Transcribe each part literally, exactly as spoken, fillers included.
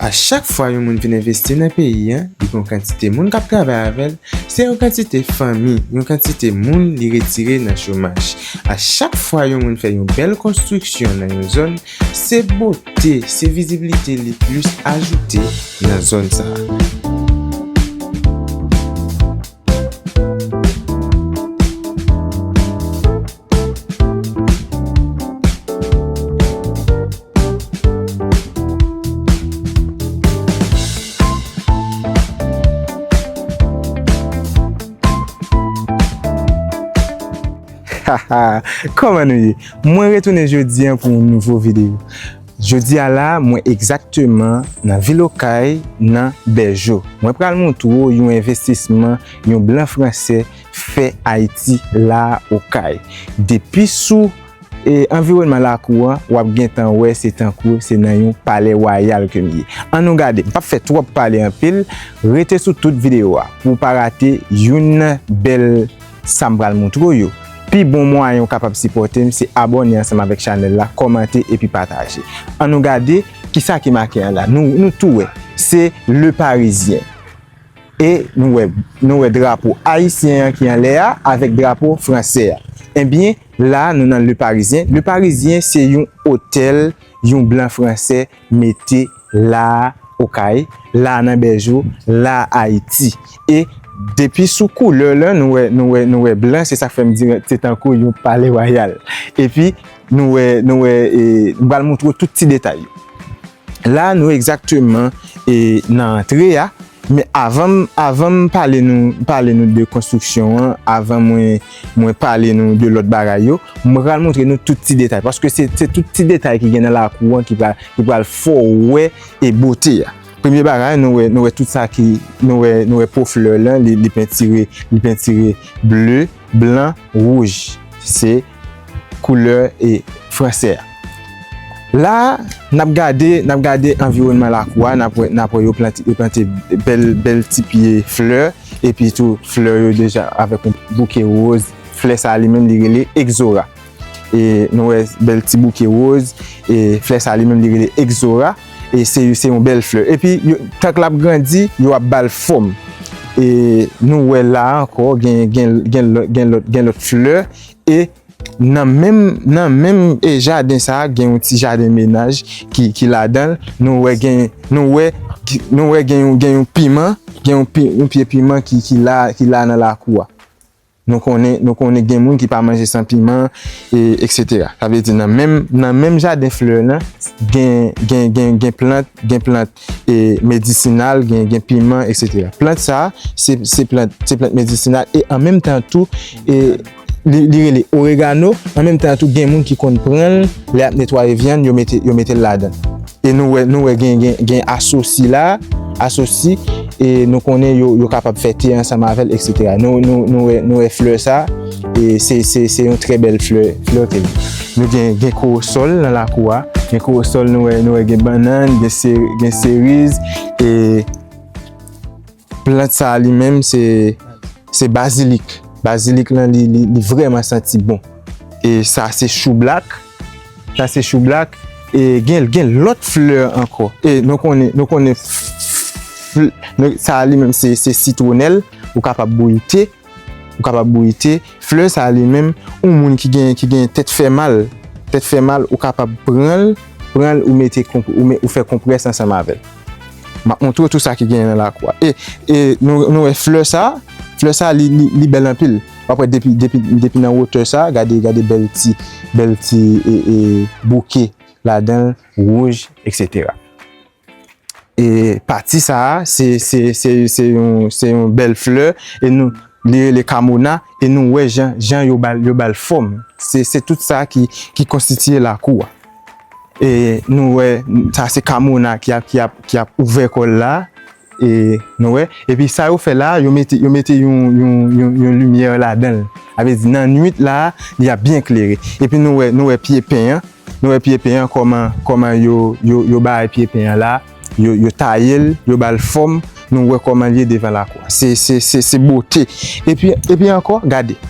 A chak fwa yon moun vin envesti nan peyi a, li gen yon kantite moun k ap travay avè l, se yon kantite fanmi, yon kantite moun li retire nan chomaj. A chak fwa yon moun fè yon bèl konstriksyon nan yon zòn, se bote, se vizibilite li plis ajoute nan zòn sa a. Kòman nou ye? Mwen retounen jodi a pou yon nouvo videyo. Jodi a la, mwen egzakteman nan vil Okay, nan Bèjo. Mwen pral montre w yon envestisman yon blan fransè fè Ayiti la Okay. Depi sou e, anviwònman lakou an, w ap gentan wè se tankou se nan yon palè wayal ke m ye. Ann nou gade, m p ap fè twòp pale anpil, rete sou tout videyo a pou w pa rate youn nan bèl sa m pral montre w yo. Pi bon mwayen ou kapab sipòte m se abòne ansanm avèk chanèl la, kòmante epi pataje. Ann nou gade kisa ki make an la. Nou, nou tou wè, se Le Parisien. E nou wè, nou wè drapo ayisyen an ki anlè a avèk drapo fransè a. Ebyen, la a, nou nan Le Parisien. Le Parisien se yon otèl yon blan fransè mete la a Okay, la a nan Bèjo, la a Ayiti. E depi sou koulè lan, nou wè, nou wè, nou wè blan, se sa k fè m di se tankou yon palè wayal. Epi, nou wè, nou wè, e, m pral montre w tout ti detay yo. La, nou egzakteman, e, nan antre a, men avan m, avan m pale nou, pale nou de konstriksyon an, avan mwen, mwen pale nou de lòt bagay yo, mwen pral montre nou tout ti detay, paske se, se tout ti detay ki gen nan lakou an ki pral, ki pral fè w wè e bote a. Premye bagay, nou wè, nou wè tout sa ki, nou wè, nou wè po flè lan, li, li pentire, li pentire ble, blan, wouj. Se koulè e fransè a. La, n ap gade, n ap gade anviwònman lakou a, n ap wè, n ap wè yo plante, yo plante bèl, bèl ti pye flè, epi tou flè yo deja avèk yon bouke wòz. Flè sa a li menm li rele egzora. E nou wè bèl ti bouke wòz, e flè sa a li menm li rele egzora, e se, se yon bèl flè. Epi yo, tank l ap grandi, yo ap ba l fòm. E nou wè la ankò, gen, gen, gen lòt, gen lòt, gen lòt flè, e nan menm, nan menm, e, jaden sa a, gen yon ti jaden menaj ki, ki ladan l. Nou wè gen, nou wè, nou wè gen yon, gen yon piman, gen yon pi-, yon pye piman ki, ki la, ki la nan lakou a. Nou konnen, nou konnen gen moun ki pa manje san piman, e, etsetera. Sa vle di nan menm, nan menm jaden flè lan, gen, gen, gen, gen plant, gen plant, e, medisinal, gen, gen piman, etsetera. Plant sa a, se, se plant, se plant medisinal, e an menm tan tou, e, li, li rele oregano, an menm tan tou gen moun ki konn pran l, lè y ap netwaye vyann, yo mete, yo mete l ladan. E nou wè, nou wè gen, gen, gen asosi la, asosi, e nou konnen yo, yo kapab fè te ansanm avè l, etsetera. Nou, nou, nou wè, nou wè flè sa, e se, se, se yon trè bèl flè, flè ke li. Nou gen, gen kowosòl nan lakou a, gen kowosòl, nou wè, nou wè gen bannann, gen se-, gen seriz, e plant sa a li menm se, se bazilik. Bazilik lan li, li, li vrèman santi bon. E sa se choublak. Sa se choublak. E gen, gen lòt flè ankò. E nou konnen, nou konnen f-, f-, nou, sa a li menm se, se sitwonèl. Ou kapab bouyi te. Ou kapab bouyi te. Flè sa a li menm, yon moun ki gen, ki gen tèt fè mal, tèt fè mal, ou kapab pran l, pran l, ou mete konp-, ou me-, ou fè konprès ansanm avè l. M ap montre w tou sa ki genyen nan lakou a. E, e nou, nou wè flè sa, flè sa li, li, li bèl anpil. W ap wè depi, depi, depi nan wotè sa, gade, gade bèl ti, bèl ti, e, e, bouke ladan l, wouj, etsetera. E pati sa a, se, se, se, se yon, se yon bèl flè, e nou, li rele kamona, e nou wè jan, jan yo ba l, yo ba l fòm. Se, se tout sa ki, ki konstitiye lakou a. E nou wè, sa se kamona ki ap, ki ap, ki ap ouvè kò l la. E nou wè, epi sa yo fè la, yo mete, yo mete yon, yon, yon, yon limyè ladan l. Sa vle di nan nwit la, li ap byen klere. Epi nou wè, nou wè pye pen an, nou wè pye pen an, kòman, kòman yo, yo, yo bay pye pen an la, yo, yo taye l, yo ba l fòm, nou wè kòman l ye devan lakou a. Se, se, se, se bote. Epi, epi ankò, gade.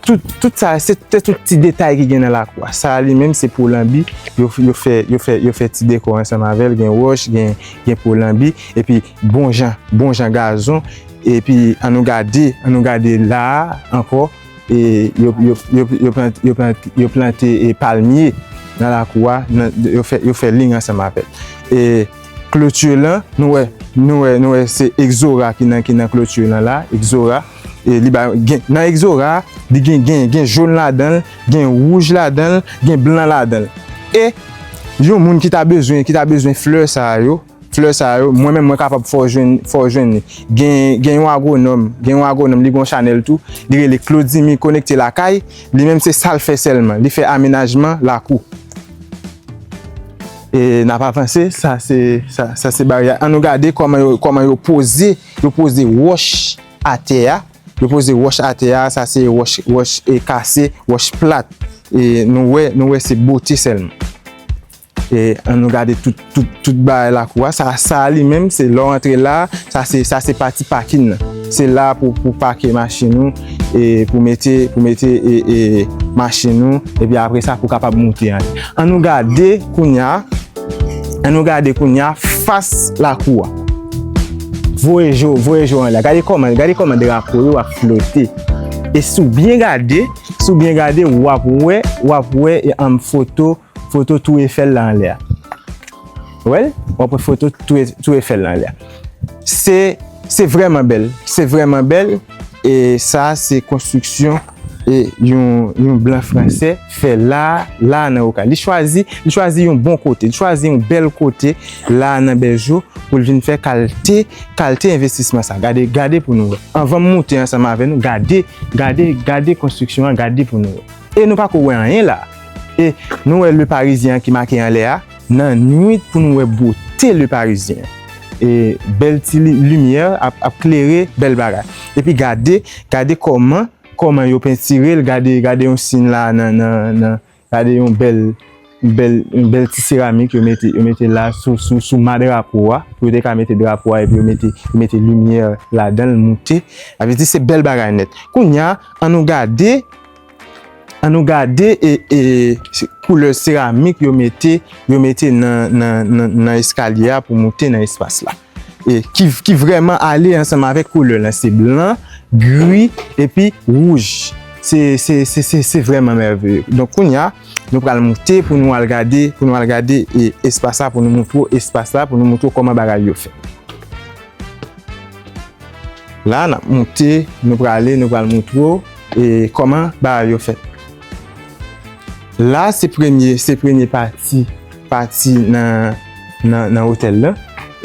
tout, tout sa, se, se tout ti detay ki gen nan lakou a. Sa a li menm, se pwolanbi. Yo, yo fè, yo fè, yo fè ti dekò ansanm avè l. Gen wòch, gen, gen pwolanbi. Epi, bon jan, bon jan gazon. Epi, ann nou gade, ann nou gade la a ankò. E yo, yo, yo, yo plant-, yo plant-, yo plante, e, palmye nan lakou a. Nan, yo fè, yo fè liy ansanm avè l. E kloti lan, nou wè, nou wè, nou wè se egzora ki nan, ki nan kloti lan la, egzora. E li ba, gen, nan egzora, li gen, gen, gen jòn ladan l, gen wouj ladan l, gen blan ladan l. E yon moun ki ta bezwen, ki ta bezwen flè sa yo, flè sa yo, mwen menm mwen kapab fè w jwenn, fè w jwenn li. Gen, gen yon agwonòm, gen yon agwonòm, li gen yon chanèl tou, li rele Claudimy Konekte Lakay, li menm se sa l fè sèlman, li fè amenajman lakou. E n ap avanse, sa se, sa, sa se baryè. Ann nou gade kòman yo, kòman yo poze, yo poze wòch atè a. Yo poze wòch atè a, sa se wòch, wòch, e, kase, wòch plat. E nou wè, nou wè se bote sèlman. E ann nou gade tout, tout, tout bagay lakou a. Sa, sa li menm, se lè w antre la, sa se, sa se pati pakin nan. Se la pou, pou pake machin ou, e pou mete, pou mete, e, e, machin ou, epi apre sa pou kapab moute anlè. Ann nou gade kounye a, ann nou gade kounye a fas lakou a. Voye je w, voye je w anlè. Gade kòman, gade kòman drapo yo ap flote. E si w byen gade, si w byen gade, w ap wè, w ap wè, e, ann foto, foto Tou Efèl la anlè a. Ou wè l? W ap wè foto Tou E-, Tou Efèl la anlè a. Se, se vrèman bèl. Se vrèman bèl. E sa, se konstriksyon, e yon, yon blan fransè fè la, la nan Okay. Li chwazi, li chwazi yon bon kote. Li chwazi yon bèl kote la nan Bèjo pou l vin fè kalte, kalte envestisman sa. Gade, gade pou nou wè. Anvan m moute ansanm avè nou, gade, gade, gade konstriksyon an, gade pou nou wè. E nou pako wè anyen la. E nou wè Le Parisien ki make anlè a. Nan nwit pou nou wè bote Le Parisien. E bèl ti li-, limyè ap, ap klere, bèl bagay. Epi gade, gade kòman, kòman yo pentire l, gade, gade yon siy la nan, nan, nan, gade yon bèl, bèl, yon bèl ti seramik yo mete, yo mete la sou, sou, sou ma drapo a, pou yo te ka mete drapo a, epi yo mete, yo mete limyè ladan l, moute. Sa vle di se bèl bagay nèt. Kounye a, ann nou gade, ann nou gade, e, e, se koulè seramik yo mete, yo mete nan, nan, nan, nan eskalye a pou moute nan espas la. E ki, ki vrèman ale ansanm avèk koulè lan. Se blan, gri, epi wouj. Se, se, se, se, se vrèman mèveye. Donk, kounye a, nou pral moute pou nou al gade, pou nou al gade, e, espas la, pou nou moutre w espas la, pou nou moutre w kòman bagay yo fèt. La, n ap moute, nou prale, nou pral moutre w, e, kòman bagay yo fèt. La, se premye, se premye pati, pati nan, nan, nan otèl la.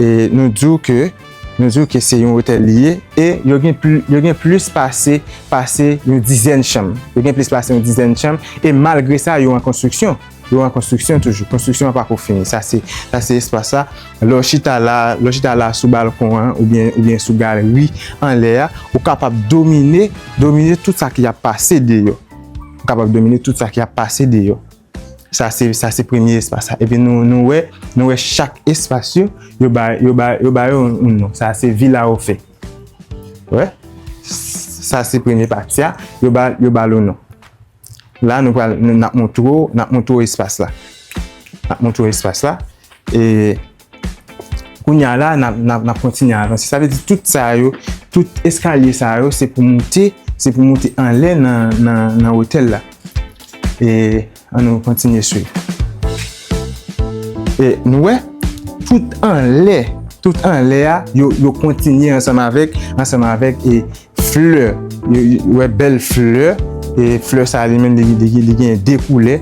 E nou di w ke, nou di w ke se yon otèl li ye, e yo gen pli-, yo gen plis pase, pase yon dizèn chanm. Yo gen plis pase yon dizèn chanm, e malgre sa, yo an konstriksyon. Yo an konstriksyon toujou. Konstriksyon an pako fini. Sa se, sa se espas la. Lè w chita la, lè w chita la sou balkon an, oubyen, oubyen sou galri anlè a, ou kapab domine, domine tout sa ki ap pase deyò. Ou kapab domine tout sa ki ap pase deyò. Sa se, sa se premye espas la. Epi nou, nou wè, nou wè chak espas yo, yo ba, yo ba, yo ba yo yon non. Sa se Villa Ofe. Wè? Sa se premye pati a, yo ba, yo ba l yon non. La, nou pral, nou, n ap moutre w, n ap moutre w espas la. N ap moutre w espas la. E kounye a la, n ap, n ap, n ap kontinye avanse. Sa vle di tout sa yo, tout eskalye sa yo, se pou moute, se pou moute anlè nan, nan, nan otèl la. E ann nou kontinye swiv. E nou wè, tout anlè, tout anlè a, yo, yo kontinye ansanm avèk, ansanm avèk, e flè. Yo, yo, wè bèl flè. E flè sa li menm li, li, li gen de koulè.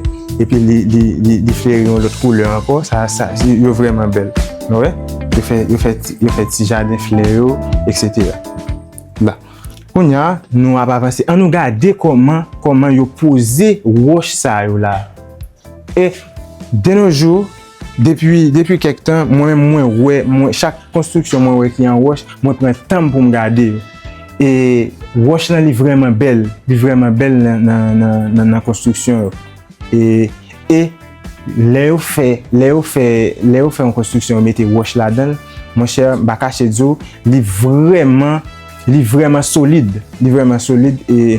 Epi li, li, li, li fleri yon lòt koulè ankò. Sa, sa, yo vrèman bèl. Nou wè? Yo fè, yo fè ti, yo fè ti jaden flè yo, etsetera. La. Kounye a, nou ap avanse. Ann nou gade kòman, kòman yo poze wòch sa yo la. E de nos jours, depi, depi kèk tan, mwen menm mwen wè, mwen, chak konstriksyon mwen wè ki an wòch, mwen pran tan m pou m gade yo. E wòch lan li vrèman bèl, li vrèman bèl nan, nan, nan, nan, nan konstriksyon yo. E, e lè yo fè, lè yo fè, lè yo fè yon konstriksyon, yo mete wòch ladan l, monchè, m pa kache di w, li vrèman, li vrèman solid, li vrèman solid e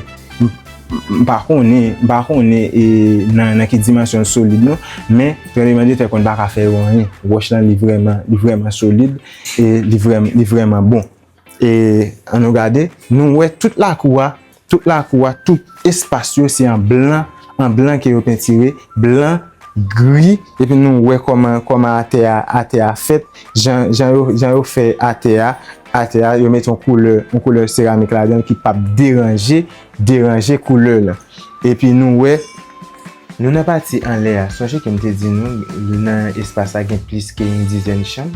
M pa konnen, m pa konnen e nan, nan ki dimansyon l solid non, men tranblemanntè konn pa ka fè yo anyen. Wòch lan li vrèman, li vrèman solid e li vrèm, li vrèman bon. E ann nou gade, nou wè tout lakou a, tout lakou a, tout espas yo se an blan, an blan ke yo pentire, blan, gri, epi nou wè kòman, kòman atè a, atè a fèt, jan, jan yo, jan yo fè atè a, atè a, yo mete yon koulè, yon koulè seramik ladan l ki p ap deranje, deranje koulè lan. Epi nou wè, nou nan pati anlè a. Sonje ke m te di nou, nan espas la gen plis ke yon dizèn chanm.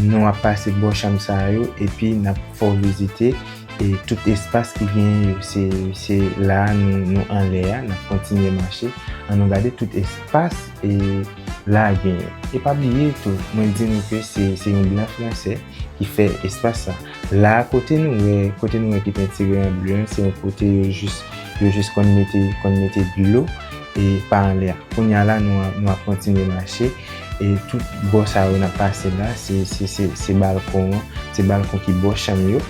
Nou ap pase bò chanm sa yo, epi n ap fè w vizite e tout espas ki genyen yo. Se, se la a nou, nou anlè a, n ap kontinye mache. Ann nou gade tout espas e la a genyen. E pa bliye tou, mwen di nou ke se, se yon blan fransè ki fè espas sa. La a kote nou wè, kote nou wè ki pentire an ble an, se yon kote yo jis, yo jis konn mete, konn mete dlo e pa anlè a. Kounye a la, nou, nou ap kontinye mache e tout bò sa yo n ap pase la, se, se, se, se balkon an, se balkon ki bò chanm yo.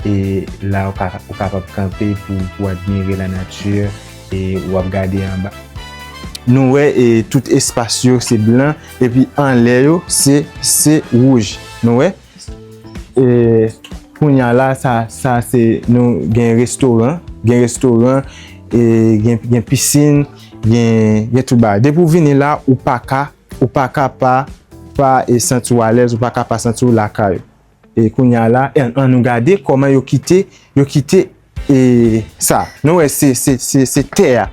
E la ou ka, ou kapab kanpe pou, pou admire lanati e w ap gade anba. Nou wè e tout espas yo se blan, epi anlè yo se, se wouj. Nou wè? E kounye a la, sa, sa se, nou gen restoran, gen restoran, e gen, gen pisin, gen, gen tout bagay. Depi w vini la, ou pa ka, ou pa ka pa, pa e santi w alèz, ou pa ka pa santi w lakay ou. E kounye a la, e ann nou gade kòman yo kite, yo kite e sa. Nou wè se, se, se, se tè a.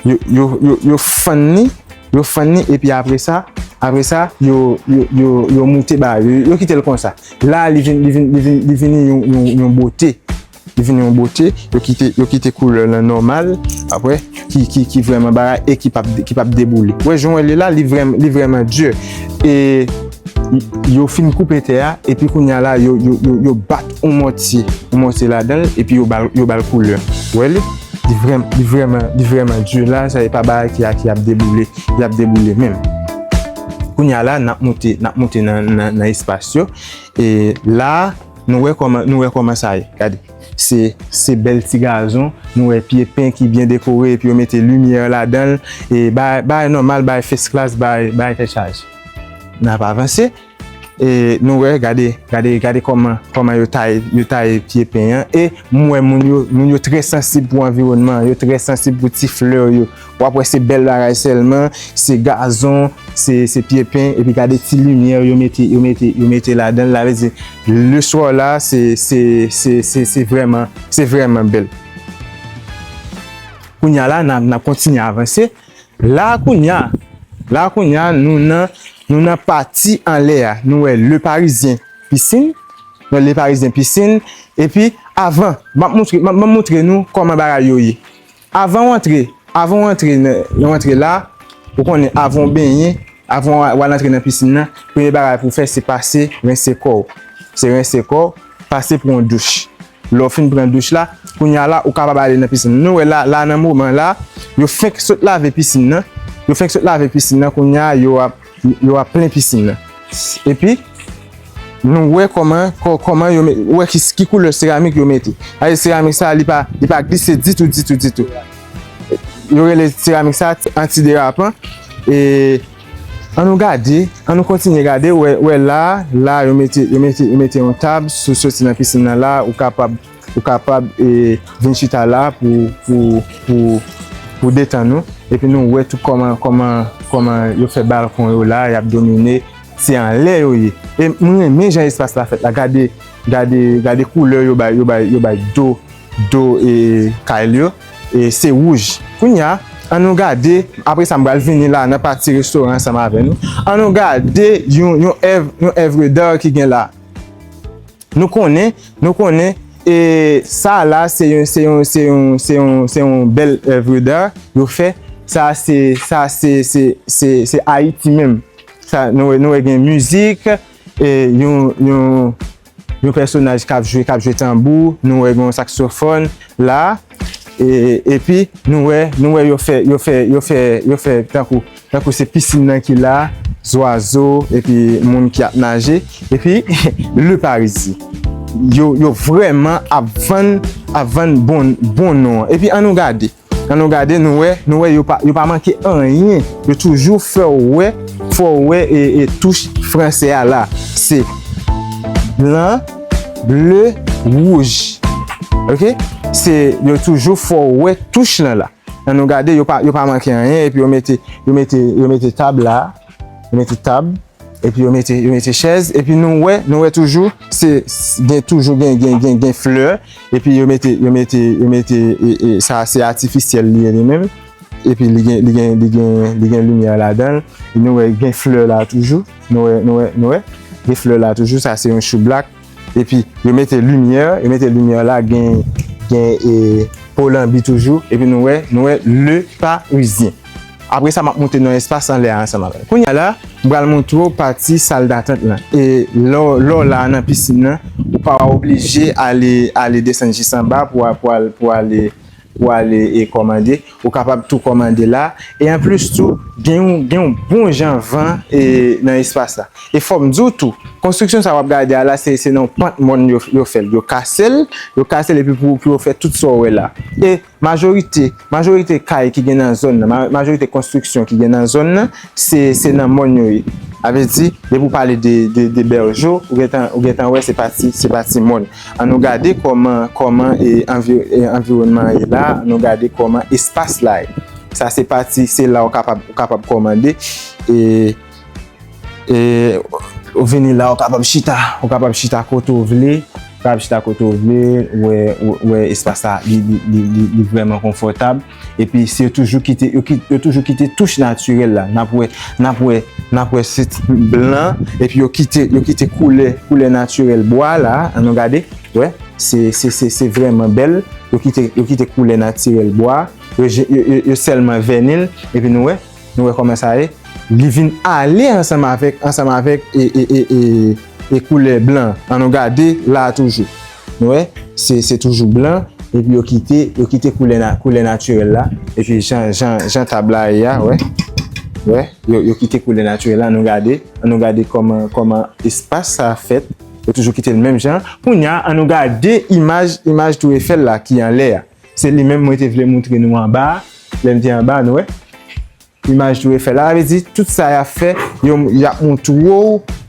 Yo, yo, yo, yo fann li, yo fann li, epi apre sa, apre sa, yo, yo, yo, yo moute ba, yo, yo kite l konsa. La, li vin, li vin, li vin, li vini yon, yon, yon bote. Li vini yon bote, yo kite, yo kite koulè lan nòmal, apre, ki, ki, ki vrèman bagay e ki p ap, ki p ap deboule. Wè, jan w wè li la, li vrèm-, li vrèman di. E yo fin koupe tè a, epi kounye a la, yo, yo, yo, yo bat yon mòtye, yon mòtye ladan l, epi yo ba l, yo ba l koulè. Ou wè li? Li vrèm-, li vrèman, li vrèman di la, sa e pa bagay ki a, ki ap deboule, li ap deboule menm. Kounye a la, n ap moute, n ap moute nan, nan, nan espas yo. E la, nou wè kòman, nou wè kòman sa ye. Gade. Se, se bèl ti gazon. Nou wè pye pen ki byen dekore, epi yo mete limyè ladan l. E bagay, bagay nòmal, bagay first class, bagay, bagay tèt chaje. N ap avanse. E nou wè, gade, gade, gade kòman, kòman yo taye, yo taye pye pen an. E m wè moun yo, moun yo trè sansib pou anviwònman an, yo trè sansib pou ti flè yo. W ap wè se bèl bagay sèlman, se gazon, se, se pye pen, epi gade ti limyè yo mete, yo mete, yo mete ladan l. Sa vle di, le swè la, se, se, se, se, se vrèman, se vrèman bèl. Kounye a la, n ap, n ap kontinye avanse. La kounye a, la kounye a, nou nan, nou nan pati anlè a. Nou wè Le Parisien pisin, nou wè Le Parisien pisin, epi avan, m ap moutre, m ap, m ap moutre nou kòman bagay yo ye. Avan w antre, avan w antre nan, w antre la, ou konnen avan w benyen, avan w al antre nan pisin nan, premye bagay pou w fè se pase rense kò w. Se rense kò w, pase pran yon douch. Lè w fin pran douch la, kounye a la, ou kapab ale nan pisin. Nou wè la, la nan moman la, yo fenk sot lave pisin nan. Yo fenk sot lave pisin nan, kounye a, yo ap, yo ap plen pisin nan. Epi, nou wè kòman, kò-, kòman yo met, ou wè ki, ki koulè seramik yo mete. Gade seramik sa, li pa, li pa glise ditou, ditou, ditou. Yo rele seramik sa antiderapan. E ann nou gade, ann nou kontinye gade, wè, wè la, la yo mete, yo mete, yo mete yon tab, sou soti nan pisin nan la, ou kapab, ou kapab e, vin chita la pou, pou, pou, pou detann ou. Epi nou wè tou kòman, kòman, kòman yo fè balkon yo la, y ap domine, se anlè yo ye. E mwen renmen jan espas la fèt la, gade, gade, gade koulè yo bay, yo bay, yo bay do, do e kay li yo, e se wouj. Kounye a, ann nou gade, apre sa m pral vini la nan pati restoran ansanm avè nou. Ann nou gade yon, yon èv, yon èvre d'art ki gen la. Nou konnen, nou konnen, e sa la se yon, se yon, se yon, se yon, se yon bèl èvre d'art yo fè. Sa se, sa se, se, se, se Ayiti menm. Sa, nou, nou wè gen mizik, e yon, yon, yon pèsonaj k ap jwe, k ap jwe tanbou, nou wè gen yon saksofòn la, e, epi nou wè, nou wè yo fè, yo fè, yo fè, yo fè tankou, tankou se pisin nan ki la, zwazo, epi moun ki ap naje, epi Le Parisien. Yo, yo vrèman ap vann, ap vann bon, bon non an. Epi ann nou gade, Ann nou gade, nou wè, nou wè yo pa, yo pa manke anyen. Yo toujou fè w wè, fè w wè e, e touch fransè a la. Se blan, ble, wouj. Oke? Se, yo toujou fè w wè touch lan la. Ann nou gade, yo pa, yo pa manke anyen, epi yo mete, yo mete, yo mete tab la, yo mete tab, epi yo mete, yo mete chèz, epi nou wè, nou wè toujou, se, s- gen toujou gen, gen, gen, gen flè, epi yo mete, yo mete, yo mete, e, e, sa se atifisyèl li ye li menm, epi li gen, li gen, li gen, li gen limyè ladan l, nou wè gen flè la toujou, nou wè, nou wè, nou wè, gen flè la toujou, sa se yon choublak, epi yo mete limyè, yo mete limyè la, gen, gen, e, polanbi toujou, epi nou wè, nou wè Le Parisien. Apre sa, m ap monte nan espas anlè a ansanm avè l. Kounye a la, m pral montre w pati sal datant lan. E lè w, lè w la nan pisin nan, ou pa oblije ale, ale desann jis anba pou, a- pou, al- pou ale, pou ale e kòmande. Ou kapab tou kòmande la. E anplis tou, gen yon, gen yon bon jan van e nan espas la. E fò m di w tou, konstriksyon sa w ap gade a la, se, se nan yon pant mòn yo, yo fè l. Yo kase l, yo kase l epi pou, pou yo fè tout sa w wè la. E majorite, majorite kay ki gen nan zòn nan, ma- majorite konstriksyon ki gen nan zòn nan, se, se nan mòn yo ye. Sa vle di, depi w pale de, de, de Bèjo, ou gentan, ou gentan wè se pati, se pati mòn. Ann nou gade kòman, kòman e, anvi- e, anviwònman an ye la, ann nou gade kòman espas la ye. Sa se pati, se la w kapab, w kapab kòmande. E, e, ou vini la, w kapab chita, w kapab chita kote w vle, w kapab chita kote w vle, wè, wè espas la, li, li, li, li, li vrèman konfòtab. Epi se yo toujou kite, yo ki- yo toujou kite touch natirèl la. N ap wè, n ap wè, n ap wè se blan, epi yo kite, yo kite koulè, koulè natirèl bwa la, ann nou gade, wè, se, se, se, se vrèman bèl, yo kite, yo kite koulè natirèl bwa, yo, je- yo, yo, yo sèlman vèni l, epi nou wè, nou wè kòman sa ye, li vin ale ansanm avèk, ansanm avèk e, e, e, e, e koulè blan, ann nou gade la toujou, nou wè, se, se toujou blan, epi yo kite, yo kite koulè, na- koulè natirèl la, epi jan, jan, jan tab la ye a, wè, wè, yo, yo kite koulè natirèl la, ann nou gade, ann nou gade kòman, kòman espas sa fèt, yo toujou kite l menm jan. Kounye a, ann nou gade imaj, imaj Tou Efèl la ki anlè a. Se li menm mwen te vle montre nou anba a, lè m te anba, nou wè. Imaj Tou Efèl la, sa vle di, tout sa y ap fè, yo, y ap montre w,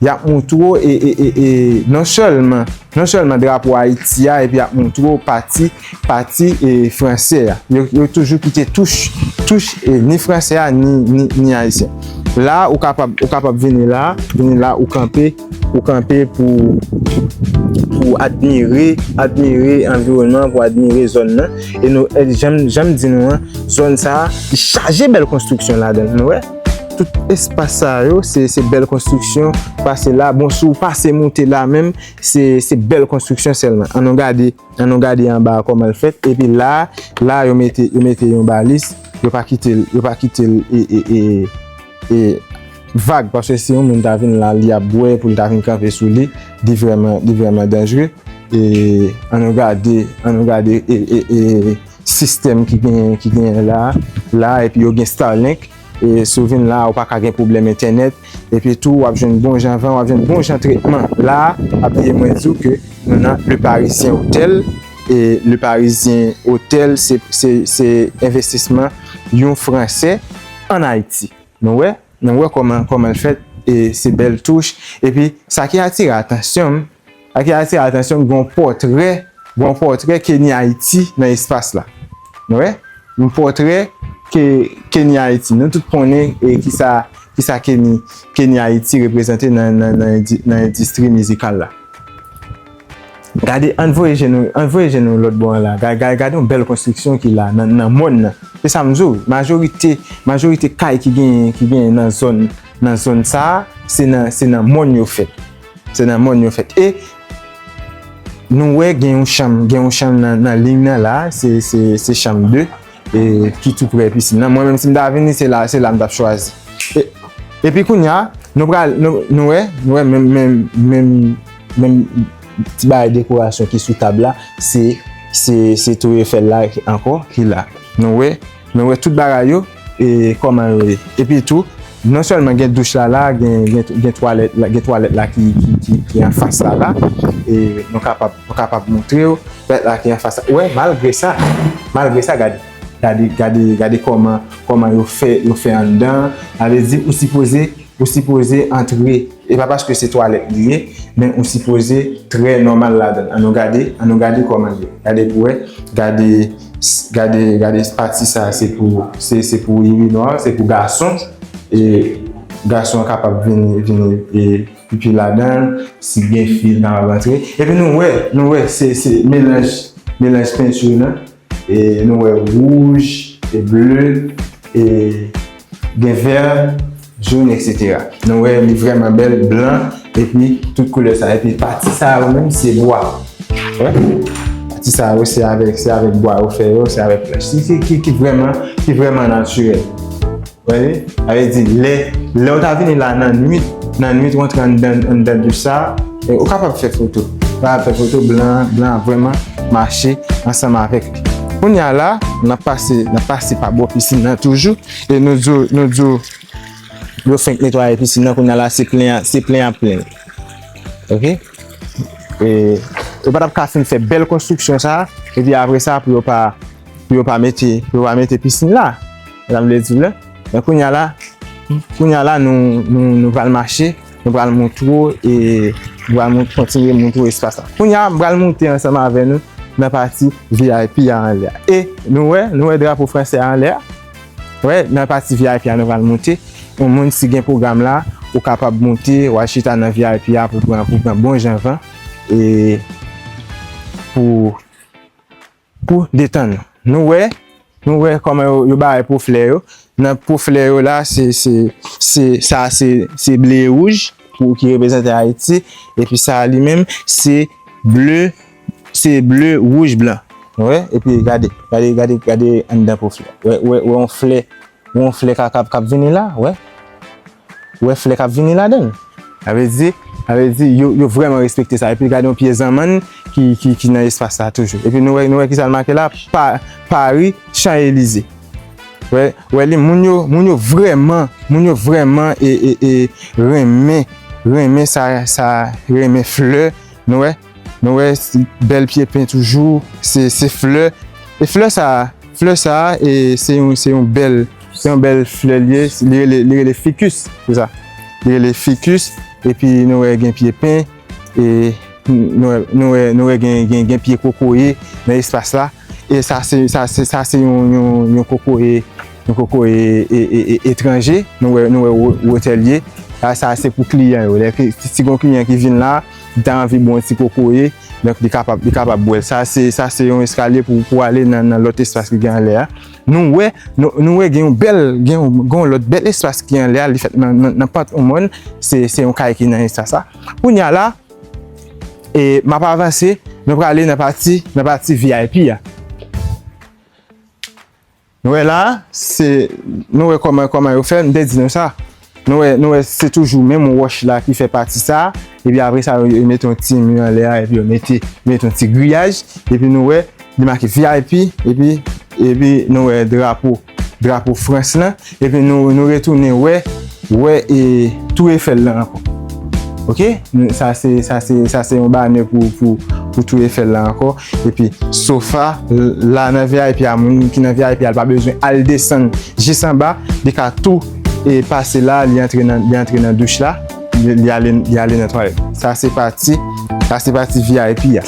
y ap montre w, e, e, e, e, non sèlman, non sèlman drapo Ayiti a, epi y ap montre w pati, pati, e, fransè a. Yo, yo toujou kite touch, touch, e, ni fransè a, ni, ni, ni ayisyen. La, ou kapab, ou kapab vini la, vini la, ou kanpe, ou kanpe pou, pou admire, admire anviwònman, pou admire zòn nan. E nou, e jan, jan m di nou an, zòn sa a, li chaje bèl konstriksyon ladan l, nou wè. Tout espas sa yo, se, se bèl konstriksyon, pase la, bon, si w pase moute la menm, se, se bèl konstriksyon sèlman. Ann nou gade, ann nou gade anba a kòman l fèt, epi la, la, yo mete, yo mete yon balis, yo pa kite l, yo pa kite l, e, e, e, e, vag, paske si yon moun ta vin la, li ap bwè pou l ta vin kanpe sou li, li vrèman, li vrèman danjre. E ann nou gade, ann nou gade, e, e, e, sistèm ki gen, ki gen la, la, epi yo gen Starlink. E si w vin la, ou pa ka gen pwoblèm entènèt. Epi tou, w ap jwenn bon jan van, w ap jwenn bon jan tretman. La, apiye mwen di w ke nou nan Le Parisien Hotel. E Le Parisien Hotel, se, se, se envestisman yon Fransè ann Ayiti. Nou wè? Nou wè kòman, kòman l fèt, e se bèl touch. Epi, sa ki atire atansyon m, sa ki atire atansyon m, gen yon pòtrè, gen yon pòtrè Kenny Haiti nan espas la. Nou wè? Yon pòtrè ke Kenny Haiti. Nou tout konnen, e, kisa, kisa Kenny, Kenny Haiti reprezante nan, nan, nan endi- nan endistri mizikal la. Gade, ann voye je nou, ann voye je nou lòt bò an la. Gade, gade, gade yon bèl konstriksyon ki la nan, nan mòn nan. Se sa m di w, majorite, majorite kay ki genyen, ki genyen nan zòn, nan zòn sa a, se nan, se nan mòn yo fèt. Se nan mòn yo fèt. E nou wè gen yon chanm, gen yon chanm nan, nan liy nan la, se, se, se chanm de, e ki tou pre pisin nan. Mwen menm si m ta vini, se la, se la m t ap chwazi. E, epi kounye a, nou pral, nou, nou wè, nou wè menm, menm, menm, menm ti bagay dekorasyon ki sou tab la, se, se, se Tou Efèl la ankò ki la. Nou wè, nou wè tout bagay yo, e kòman yo ye. Epi tou, non sèlman gen douch la la, gen, gen, gen twalèt la, gen twalèt la ki, ki, ki, ki anfas la la, e nou kapab, nou kapab montre w, twalèt la ki anfas la. Wè, malgre sa, malgre sa, gade. Gade, gade, gade kòman, kòman yo fè, yo fè anndan. Sa vle di, ou sipoze, ou sipoze antre. E pa paske se twalèt li ye, men ou sipoze trè nòmal ladan. Ann nou gade, ann nou gade kòman l ye. Gade pou wè, gade, gade, gade pati sa, se pou, se, se pou irinwa, se pou gason. E gason an kapab vini, vini, e pipi ladan l, si gen fi, l kapab antre. Epi nou wè, nou wè, se, se melanj, melanj penti lan. E nou wè wouj, e ble, e gen vè, jòn, etsetera. Nou wè li vrèman bèl, blan, epi tout koulè sa. Epi pati sa yo menm se bwa. Wè. Pati sa yo se avèk, se avèk bwa yo fè yo, se avèk planch. Ki, ki, ki, ki vrèman, ki vrèman natirèl. Wè, sa vle di, lè, lè w ta vini la nan nwit, nan nwit w antre anndan, anndan douch sa, e, ou kapab fè foto. Ou kapab fè foto, blan, blan ap vrèman mache ansanm avèk li. Kounye a la, n ap pase, n ap pase pa bò pisin nan toujou, e nou di w, nou di w, yo fenk netwaye pisin nan, kounye a la, se plen, se plen ap plen. Oke? E, yo pa t ap ka fin fè bèl konstriksyon sa, epi apre sa, pou yo pa, pou yo pa mete, pou yo pa mete pisin la. Sa m vle di w la. Men kounye a la, kounye a la, nou, nou, nou pral mache, nou pral montre w, e nou pral mont-, kontinye montre w espas la. Kounye a, m pral monte ansanm avè nou nan pati V I P a anlè a. E nou wè, nou wè drapo fransè a anlè a. Wè, nan pati V I P a, nou pral monte. Yon moun, si gen pwogram la, ou kapab monte, w al chita nan V I P a pou pran, pou pran bon jan van. E pou pou detann nou. Nou wè, nou wè kòman yo, yo bay po flè yo. Nan po flè yo la, se, se, se, sa se, se ble e wouj pou ki reprezante Ayiti. Epi sa li menm, se ble, se ble, wouj, blan. Nou wè? Epi gade, gade, gade, gade anndan po flè. Wè, wè, wè yon flè, wè yon flè k ap, k ap, k ap vini la, wè. Ou wè flè k ap vini ladan l. Sa vle di, sa vle di, yo, yo vrèman respekte sa. Epi gade yon pye zanmann ki, ki, ki nan espas la toujou. Epi nou wè, nou wè kisa l make la? Pa, Pari, Chan Elize. Wè, wè li, moun yo, moun yo vrèman, moun yo vrèman e, e, e, renmen, renmen sa, sa, renmen flè. Nou wè, nou wè, se bèl pye pen toujou, se, se flè. E flè sa, flè sa, e se yon, se yon bèl, se yon bèl flè li ye, li rele, li rele ficus, se sa. Li rele ficus, epi nou wè gen pye pen, e nou wè, nou wè, nou wè gen, gen, gen pye kokoye nan espas la. E sa se, sa se, sa se yon, yon, yon kokoye, yon kokoye e, e, e, etranje. Nou wè, nou wè wo-, wotè l ye. Sa, sa se pou kliyan yo. Lè ke, si, si gon kliyan ki vin la, li ta anvi bwè yon ti kokoye, donk li kapab, li kapab bwè l. Sa se, sa se yon eskalye pou, pou ale nan, nan lòt espas ki gen anlè a. Nou wè, nou, nou wè gen yon bèl, gen yon, gen yon lòt bèl espas ki anlè a, li fèt nan, nan, nan pant yon mòn, se, se yon kay ki nan espas la. Kounye a la, e m ap avanse, nou prale nan pati, nan pati V I P a. Nou wè la, se, nou wè kòman, kòman yo fè, m te di nou sa. Nou wè, nou wè, se toujou menm wòch la ki fè pati sa, epi apre sa, yo, yo mete yon ti mi anlè a, epi yo mete, mete yon ti griyaj, epi nou wè, li make V I P, epi, epi nou wè drapo, drapo Frans lan, epi nou, nou retounen wè, wè, e, Tour Eiffel lan ankò. Oke? Sa se, sa se, sa se yon banè pou, pou, pou Tour Eiffel la ankò. Epi sofa, l-, la nan V I P a, moun ki nan V I P a, l pa bezwen al desann jis anba, li ka tou, e, pase la, li antre nan, li antre nan douch la, li, li ale, li ale nan twalèt. Sa se pati, sa se pati V I P a.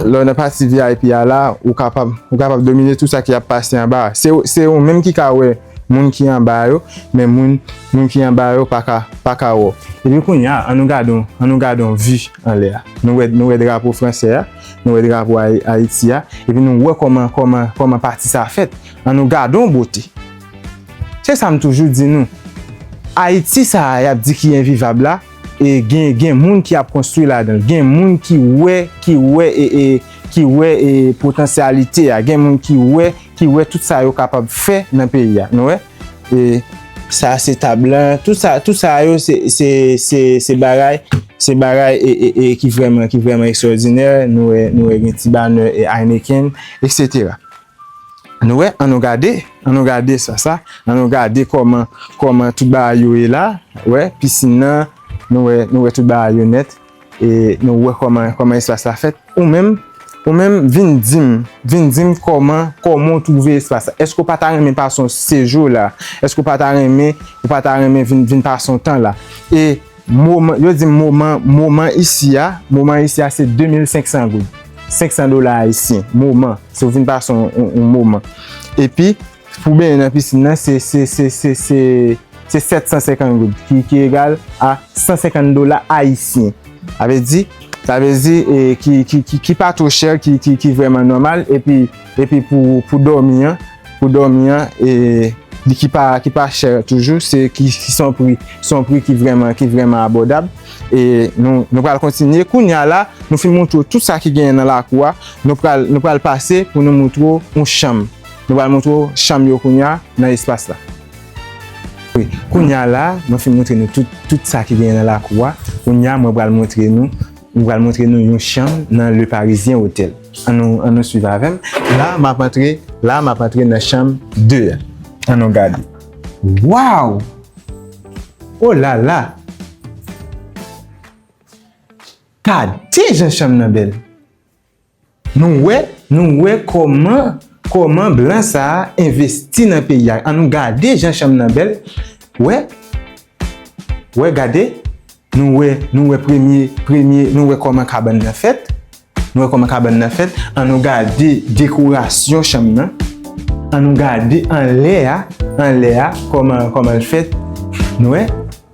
Lè w nan pati V I P a la, ou kapab, ou kapab domine tout sa ki ap pase anba a. Se, se ou menm ki ka wè moun ki anba yo, men moun, moun ki anba yo pa ka, pa ka wè w. Epi kounye a, an nou gade yon, an nou gade yon vi anlè a. Nou wè, nou wè drapo fransè a, nou wè drapo Ay-, Ayiti a, epi nou wè kòman, kòman, kòman pati sa fèt. An nou gade yon bote. Se sa m toujou di nou. Ayiti sa a y ap di ki envivab la, e gen, gen moun ki ap konstwi ladan l. Gen moun ki wè, ki wè, e, e, ki wè, e, potansyalite a. Gen moun ki wè, ki wè tout sa yo kapab fè nan peyi a. Nou wè? E sa se tab lan. Tout sa, tout sa yo se, se, se, se bagay, se bagay, e, e, e, ki vrèman, ki vrèman ekstwòdinè. Nou wè, nou wè gen ti banè, e, Heineken, etsetera. Nou wè, an nou gade, an nou gade sa, sa, an nou gade kòman, kòman tout bagay yo ye la, wè, pisin nan, nou wè, nou wè tout bagay yo nèt, e nou wè kòman, kòman espas la fèt. Ou menm, Ou menm, vin di m, vin di m kòman, kòman w twouve espas la. Èske w pa ta renmen pase yon sejou la? Èske w pa ta renmen, ou pa ta renmen vin, vin pase yon tan la? E moman, yo di m moman, moman isi a, moman isi a se de mil senk san goud. Senk san dola ayisyen, moman. Si w vin pase yon, yon, yon moman. Epi, pou benyen nan pisin nan, se, se, se, se, se, se sèt san senkant goud, ki, ki egal a san senkant dola ayisyen. Sa vle di, sa vle di, e, ki, ki, ki, ki pa twò chè, ki, ki, ki vrèman nòmal, epi, epi pou, pou dòmi an, pou dòmi an, e, li ki pa, ki pa chè toujou, se ki, ki se yon pri, se yon pri ki vrèman, ki vrèman abòdab. E nou, nou pral kontinye. Kounye a la, nou fin montre w tout sa ki genyen nan lakou a. Nou pral, nou pral pase pou nou montre w yon chanm. Nou pral montre w chanm yo kounye a nan espas la. Wi, kounye a la, mwen fin montre nou tout, tout sa ki genyen nan lakou a. Kounye a, mwen pral montre nou, mwen pral montre nou yon chanm nan Le Parisien Hotel. Ann nou, ann nou swiv avè m. La, m ap antre, la, m ap antre nan chanm de a. Ann nou gade. Waw! Oh la la! Gade jan chanm nan bèl! Nou wè, nou wè kòman, kòman blan sa a envesti nan peyi a. Ann nou gade jan chanm nan bèl. Wè, wè, gade. Nou wè, nou wè premye, premye, nou wè kòman kabann nan fèt. Nou wè kòman kabann nan fèt. Ann nou gade dekorasyon chanm nan. Ann nou gade anlè a, anlè a, kòman, kòman l fèt. Nou wè?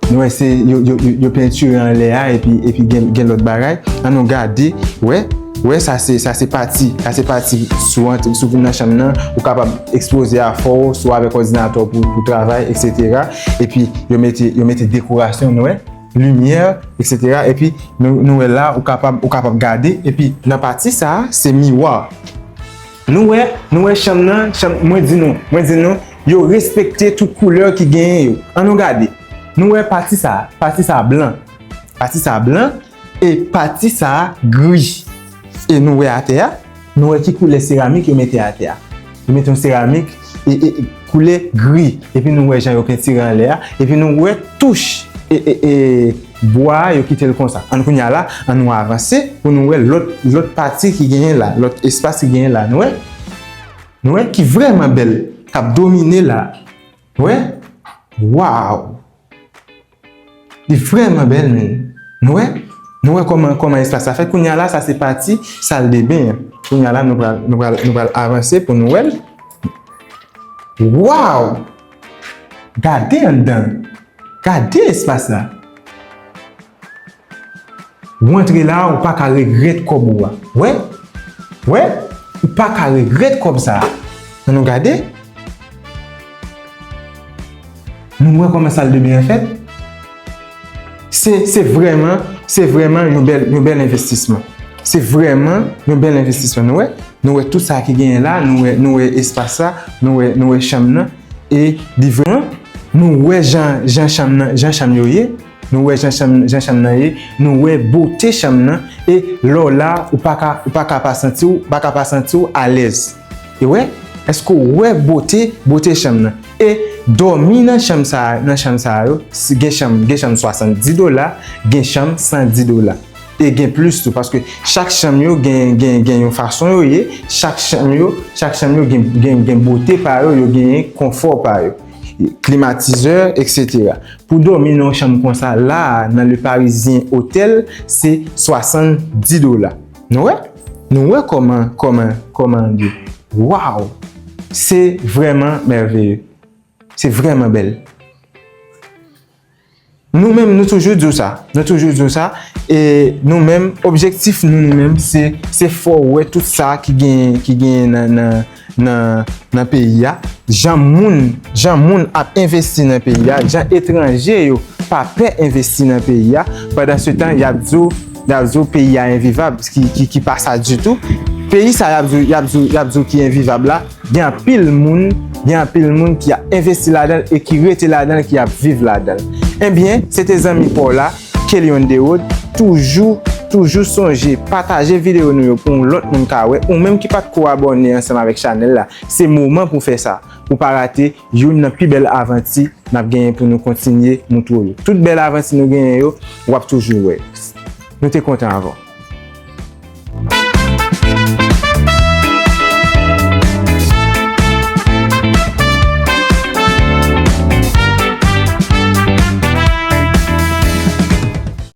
Nou wè se yo, yo, yo, yo pentire anlè a epi, epi gen, gen lòt bagay. Ann nou gade, wè, wè sa se, sa se pati, sa se pati si w antre, si w vin nan chanm nan, ou kapab ekspoze afè w, swa avèk òdinatè w pou, pou travay, etsetera. Epi yo mete, yo mete dekorasyon, nou wè, limyè, etsetera. Epi nou, nou wè la, ou kapab, ou kapab gade. Epi nan pati sa a, se miwa. Nou wè, nou wè chanm nan, chanm, mwen di nou, mwen di nou, yo respekte tout koulè ki genyen yo. Ann nou gade. Nou wè pati sa, pati sa blan. Pati sa blan e pati sa gri. E nou wè atè a, nou wè ki koulè seramik yo mete atè a. Yo mete yon seramik e, e, e koulè gri. Epi nou wè jan yo pentire anlè a. Epi nou wè touch e, e, e bwa a, yo kite l konsa. Ann kounye a la, ann nou avanse pou nou wè lòt, lòt pati ki genyen la, lòt espas ki genyen la. Nou wè? Nou wè ki vrèman bèl, k ap domine la. Nou wè? Waw! Li vrèman bèl, men. Nou wè? Nou wè kòman, kòman espas la fèt. Kounye a la, sa se pati saldeben an. Kounye a la, nou pral, nou pral, nou pral avanse pou nou wè l. Waw! Gade anndan. Gade espas la. Ou antre la, ou pa ka regrèt kòb ou a. Wè? Wè? Ou pa ka regrèt kòb sa a. Ann nou gade. Nou wè kòman saldeben an fèt? Se, se vrèman, se vrèman yon bèl, yon bèl envestisman. Se vrèman yon bèl envestisman. Nou wè? Nou wè tout sa ki genyen la, nou wè, nou wè espas la, nou wè, nou wè chanm nan. E li vrèman, nou wè jan, jan chanm nan, jan chanm yo ye, nou wè jan chanm, jan chanm nan ye, nou wè bote chanm nan, e lè w la, ou pa ka, ou pa ka pa santi w, pa ka pa santi w alèz. E wè, èske w wè bote, bote chanm nan? E dòmi nan chanm sa, nan chanm sa yo, si gen chanm, gen chanm swasanndis dola, gen chanm san dis dola. E gen plis tou, paske chak chanm yo gen, gen, gen yon fason yo ye, chak chanm yo, chak chanm yo gen, gen, gen bote pa yo, yo genyen konfò pa yo, klimatizè, etsetera. Pou dòmi nan yon chanm konsa la a, nan Le Parisien Hotel, se swasanndis dola. Nou wè? Nou wè kòman, kòman, kòman l ye. Waw! Se vrèman mèveye. Se vrèman bèl. Nou menm, nou toujou di w sa. Nou toujou di w sa. E nou menm, objektif nou, nou menm, se, se fè w wè tout sa ki gen, ki gen nan, nan, nan, nan peyi a. Jan moun, jan moun ap envesti nan peyi a, jan etranje yo pa pè envesti nan peyi a. Pandan se tan, y ap di w, y ap di w peyi a envivab, ki, ki, ki pa sa ditou. Peyi sa, y ap di w, y ap di w, y ap di w ki envivab la, gen anpil moun, gen anpil moun ki ap envesti ladan l e ki rete ladan l, ki ap viv ladan l. Ebyen, se te zanmi pa w la, Kelion Derod. Toujou, toujou sonje pataje videyo nou yo pou yon lòt moun ka wè. Ou menm ki pa t ko abòne ansanm avèk chanèl la, se moman pou w fè sa, pou w pa rate youn nan pi bèl avanti n ap genyen pou nou kontinye moutre w yo. Tout bèl avanti nou genyen yo, w ap toujou wè. Nou te kontan avè w.